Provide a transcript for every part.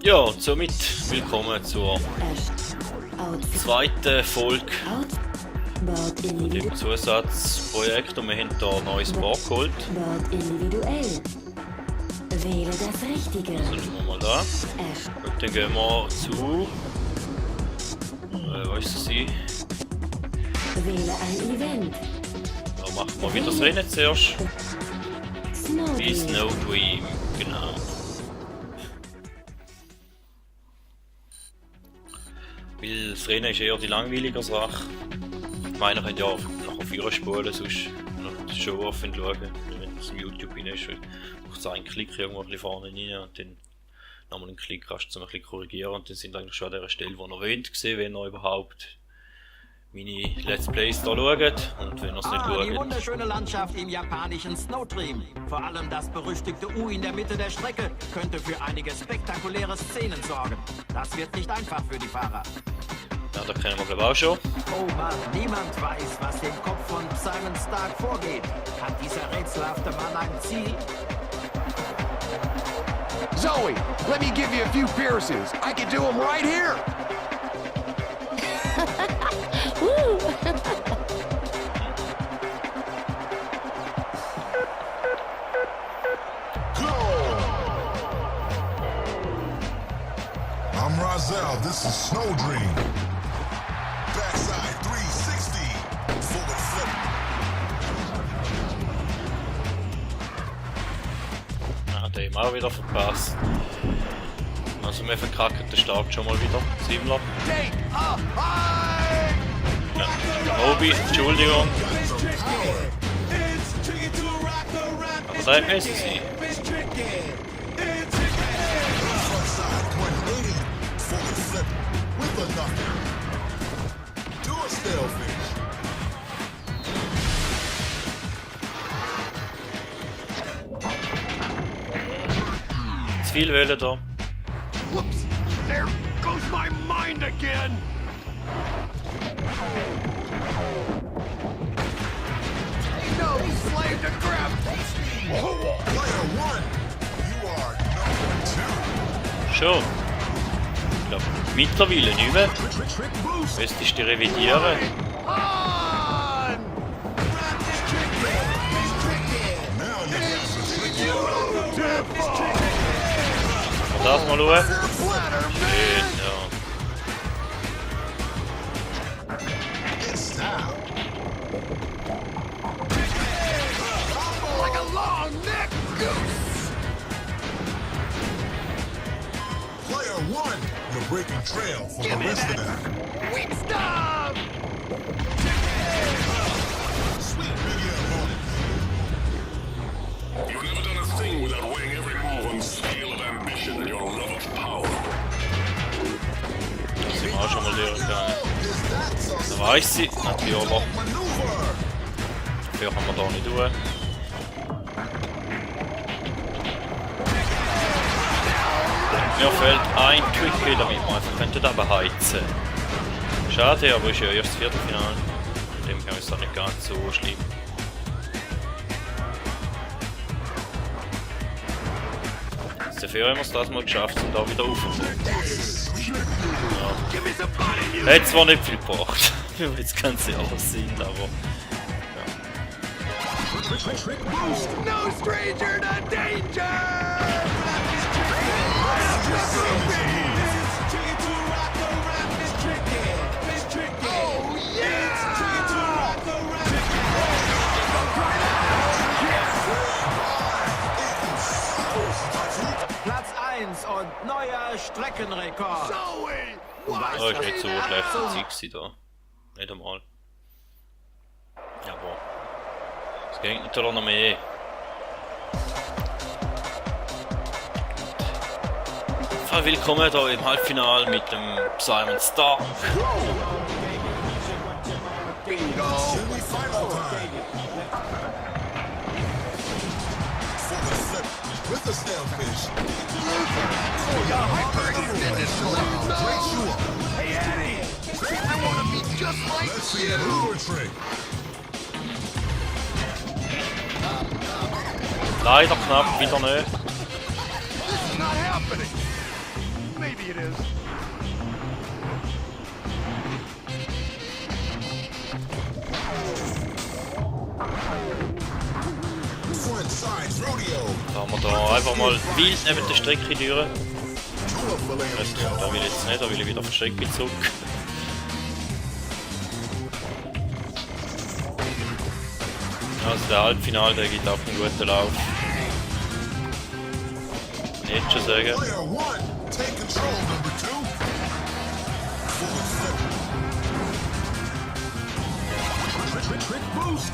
Ja, und somit willkommen zur zweiten Folge mit dem Zusatzprojekt und wir haben hier ein neues Board geholt. Wähle das Richtige. Also schauen wir mal da. Und dann gehen wir zu... was ist das? Wähle ein Event. Da machen wir wieder das Rennen zuerst. Die Snowdream. Snowdream, genau. Weil das Rennen ist eher die langweilige Sache. Ich meine, ihr könnt ja nachher Führer spulen, sonst noch die Show offen schauen, wenn es im YouTube rein ist. Braucht es einen Klick irgendwo ein bisschen vorne rein und dann nochmal einen Klick hast, um ein bisschen korrigieren und dann sind eigentlich schon an der Stelle, wo ihr wollt, gesehen, wenn ihr überhaupt meine Let's Plays da schaut und wenn ihr es nicht Die schaut. wunderschöne Landschaft im japanischen Snowdream. Vor allem das berüchtigte U in der Mitte der Strecke könnte für einige spektakuläre Szenen sorgen. Das wird nicht einfach für die Fahrer. Ja, da kennen wir glaube ich auch schon. Oh Mann, niemand weiß, was im Kopf von Simon Stark vorgeht. Hat dieser rätselhafte Mann ein Ziel? Zoe, let me give you a few piercings. I can do them right here. Woo! I'm Rozelle, this is Snowdream. Backside 360, forward flip. Ja, den haben wir auch wieder verpasst. Also wir verkacken den Start schon mal wieder, Simler. Ja, Obi, Entschuldigung. Aber da müssen sie. Frontside 180, forward flip with a knuckle. Do a stalefish. Zu viel Welle da. Whoops! There goes my mind again! No, slave to gravity! Player 1, you are number 2. Schon. Ich glaube, mittlerweile nicht mehr. Müsstest du revidieren. On! Now you have Und das mal schauen. Flatter, Schön, ja. it's time. like a long neck goose! Player 1, you're breaking trail for the rest of them. Weak stop! Sweet medium moment. You've never done a thing without weighing every move on the scale of ambition and your love of power. Da sind wir auch schon mal durchgegangen. Is that so? Da weiss sie, natürlich aber. Maneuver. Dafür kann man da nicht tun. Mir fehlt ein Quickie, damit wir einfach könnten da beheizen. Schade, aber ist ja erst das Viertelfinale. Von dem her ist es auch nicht ganz so schlimm. Dafür haben wir es das mal geschafft, um da wieder aufzukommen. Give me some body, you! Hat zwar nicht viel gebracht, wie wir jetzt ganz ehrlich sind, aber No stranger to danger! Oh, yeah! Platz 1 und neuer Streckenrekord. Zoe! Du weißt, oh, ist was nicht so ich schlecht dazu- Zeit gewesen da. Nicht einmal. Aber es ging natürlich noch mehr. Willkommen hier im Halbfinale mit dem Simon Stark. Semi-final time. Forward flip with the stalefish. Great shoe. Hey, Eddie! I want to be just like Let's see that lure trick. Leider knapp, wieder nicht. This is not happening. Maybe it is. Front sides rodeo. Da haben wir da einfach mal wild neben der Strecke durch. Two of Valero Da will ich jetzt nicht, da will ich wieder versteckt zurück. Also der Halbfinale, der gibt auch einen guten Lauf. Jetzt schon sagen. Player one, take control, number two. Forward flip. Trick boost.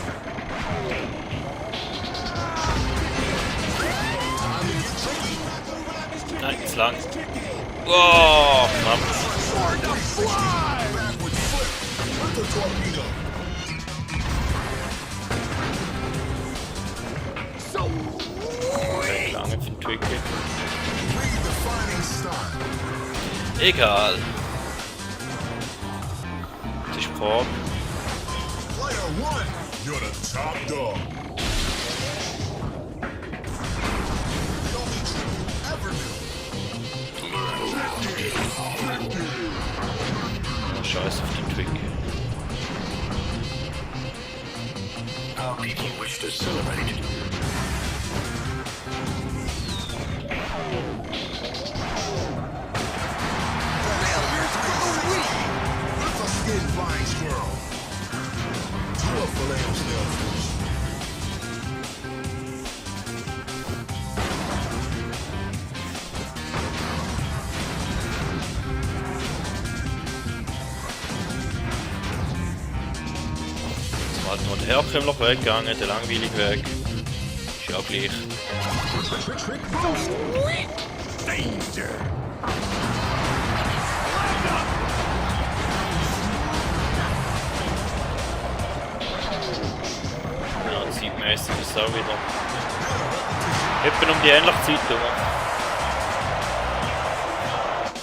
Time to get tricky. Nein, zu lang. Wow, knapp. Backward flip. With the torpedo. Okay, lange für den Tricky. Redefining style. Egal. Das ist Prag. Player one, you're the top dog. The only trick you ever knew. Oh, scheiße auf den Tricky. Our people wish to celebrate. With a skin flying squirrel. Two of Valero snailfish. Jetzt halt nur der herkömmliche Weg gegangen, der langweilige Weg. Ist ja gleich. Danger. Ja, zeitmässig ist es auch wieder. Etwa um die ähnliche Zeit herum.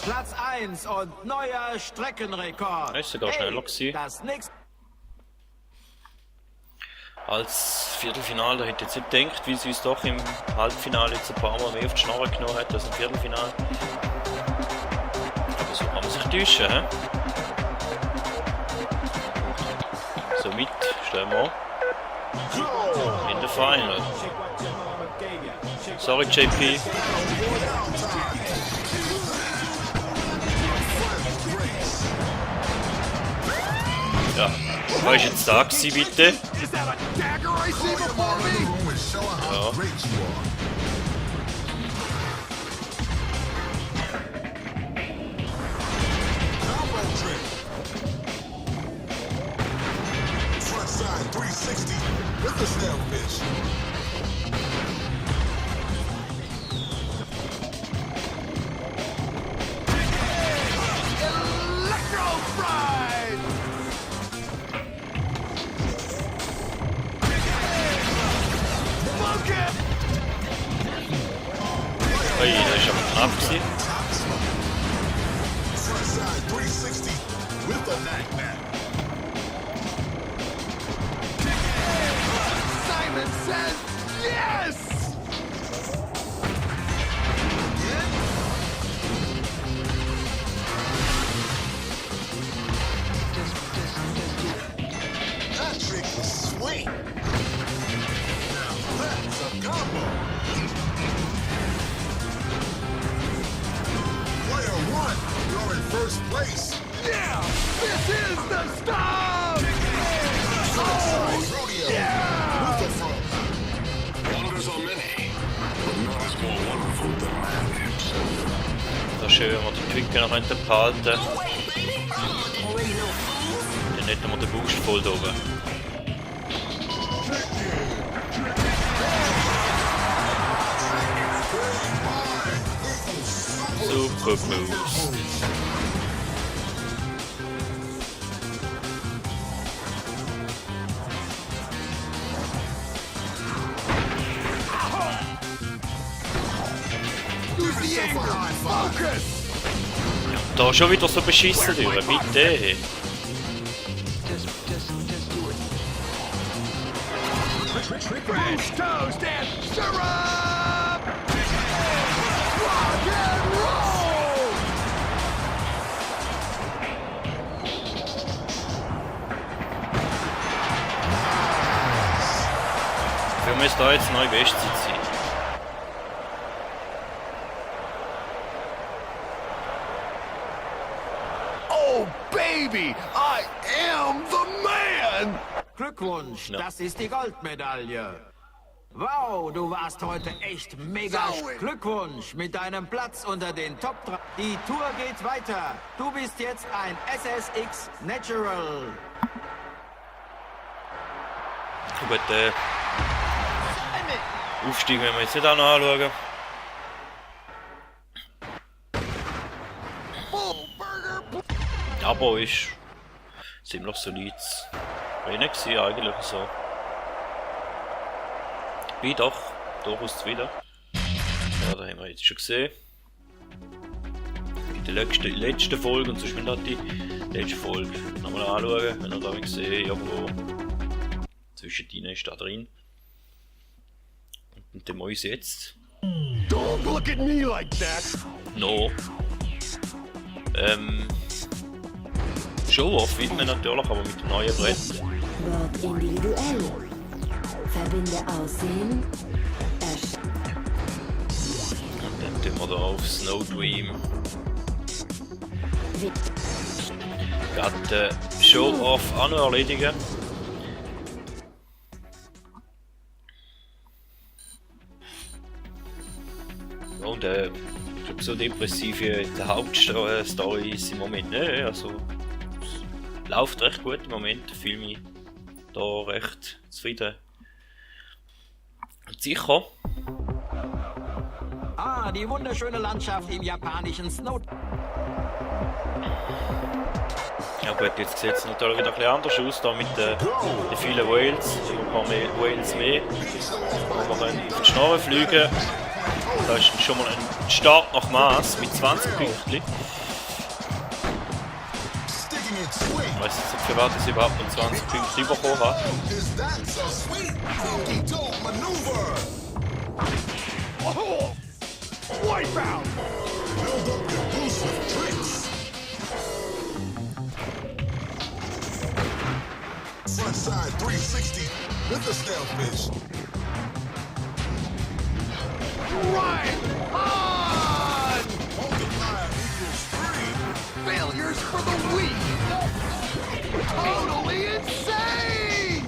Platz 1 und neuer Streckenrekord. Ist sogar schneller gewesen. Das nächste. Als Viertelfinale, da hätte ich jetzt nicht gedacht, wie sie uns doch im Halbfinale jetzt ein paar Mal mehr auf die Schnarre genommen hat als im Viertelfinale. Aber so kann man sich täuschen, hä? Somit stehen wir in der Final. Sorry JP. Ja, wo ist jetzt da gewesen, bitte? Is that a dagger I see before me? Room and show her how Ja. great you are. Combo trick. Front side 360 with the snailfish. Electro Fried! Smoke it! Ui, das ist aber knapp gewesen. Front side 360 with the knack. Simon says yes! That trick was sweet. Now that's a combo. Player one, you're in first place. Yeah! This is the stuff! Size rodeo with the front. Wonders are many, but none is more wonderful than man himself. Das ist schön, wenn wir die Quicke noch behalten könnten. Dann hätten wir den Boost voll da oben. Super Boost. Use the anger! Focus! Da schon wieder so beschissen durch, bitte. French toast and syrup! Rock and roll! Für mich ist da jetzt neue Bestzeit sein. Oh, baby! I am the man! Glückwunsch, Ja. das ist die Goldmedaille. Wow, du warst heute echt mega. Zoe. Glückwunsch mit deinem Platz unter den Top 3. Die Tour geht weiter. Du bist jetzt ein SSX Natural. Gut, Aufstieg werden wir jetzt nicht auch noch anschauen. Aber ist ziemlich solides Rennen gewesen, eigentlich so. Wie doch, durchaus zufrieden. Ja, da haben wir jetzt schon gesehen. In der letzten Folge, und sonst will ich die letzte Folge nochmal anschauen, wenn ihr da gesehen irgendwo zwischen denen ist da drin. Und dann muss jetzt Don't look at me like that! noch Show-Off widmen natürlich, aber mit dem neuen Brett. Wird individuell. Verbinde Aussehen. Und dann tun wir da auf Snow Dream gerade Show-Off auch noch erledigen. Und ich glaube, so depressiv wie die Hauptstory ist im Moment nicht. Also, es läuft recht gut im Moment. Ich fühle mich da recht zufrieden und sicher. Ah, die wunderschöne Landschaft im japanischen Snow. Ja gut, jetzt sieht es natürlich wieder ein bisschen anders aus, da mit den vielen Whales, ein paar mehr Whales mehr, wo wir können auf die Schnarre fliegen. Da ist schon mal ein Start nach Maß mit 20 Pünktchen. Sticking it sweet. Ich weiß jetzt nicht, für was ich überhaupt noch 20 Punkte bekommen habe. Is that so sweet? Funky dope maneuver. Oh! Wipeout! Build up your boost with tricks. Frontside 360 with the snail fish. Right on! Multiplier equals 3. Failures for the weak! Totally insane!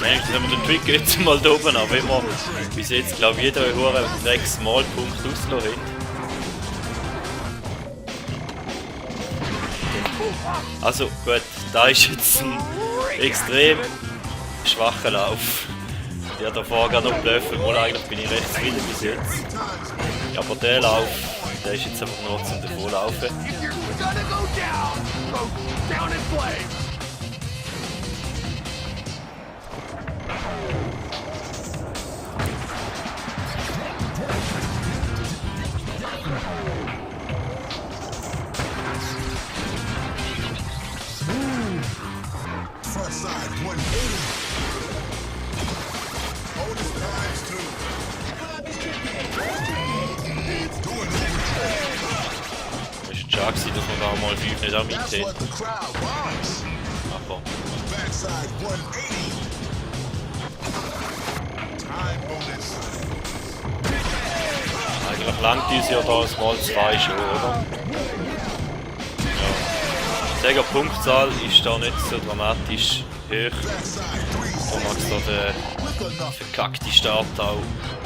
Wenigstens haben wir den Trick jetzt mal da oben, aber wenn wir bis jetzt, glaube ich, jeder Hure 6 Malpunkt ausgelassen hat. Also gut, da ist jetzt ein extrem schwacher Lauf. Ich habe davor gerade noch blöffen, mal eigentlich bin ich recht zufrieden bis jetzt. Ja, aber der Lauf, der ist jetzt einfach nur zum Davonlaufen. If you're gonna go down in flames! Frontside 180. Bonus times 2. Doing it. Das ist schade gewesen, dass wir da mal 5 nicht auch That's mitsehen. what the crowd wants. Aber Backside 180. Time bonus. eigentlich langt uns ja da das Mal 2 schon, oder? Ja. Ich sage, die Punktzahl ist da nicht so dramatisch hoch. Backside 360 So mag es da den with enough. verkackten Start auch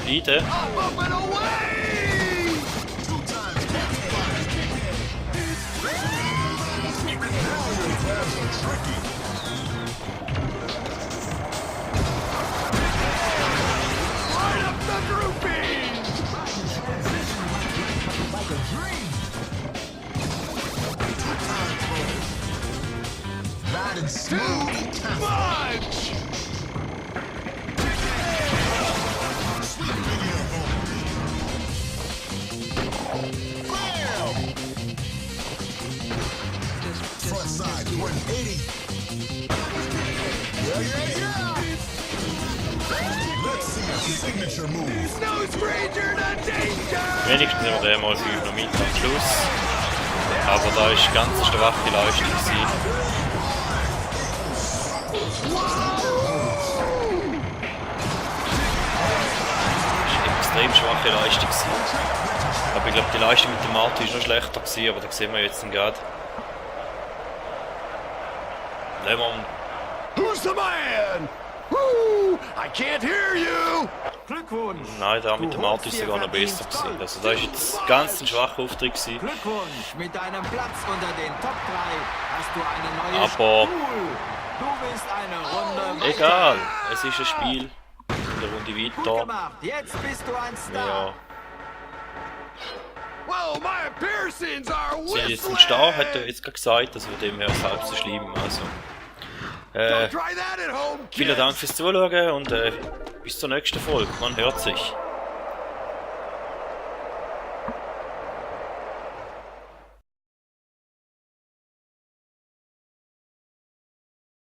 leiden. I'm up and away! 2 times 25. Now your grabs are tricky. Line up the groupies! Like a dream. 2 times bonus. Riding smooth and confident. Bunch! Sweet video bonus. Bam! Front side 180. Yeah, yeah, yeah! Signature move. No stranger to danger! Wenigstens haben wir den mal 5 noch mit am Schluss. Aber da ist ganz schwache Leistung gewesen. Extrem schwache Leistung gewesen. Aber ich glaube, die Leistung mit dem Martin ist noch schlechter gewesen, aber da sehen wir jetzt gerade. Lemon. Who's the man? Woo! I can't hear you! Glückwunsch! Nein, da mit dem Martin ist sogar noch besser gewesen. Also da ist jetzt ganz ein schwacher Auftritt gewesen. Glückwunsch! Mit deinem Platz unter den Top 3 hast du eine neue Aber- Stuhl. Du bist eine Runde weiter. Egal, es ist ein Spiel. Eine Runde Gut weiter. gemacht, jetzt bist du ein Star. Ja. Well, my Pearsons are Sie jetzt ein whistling! Star, hat er jetzt gerade gesagt, also von dem her ist es halb so schlimm. Also. Don't try that at home, Vielen kids. Dank fürs Zuschauen und bis zur nächsten Folge. Man hört sich.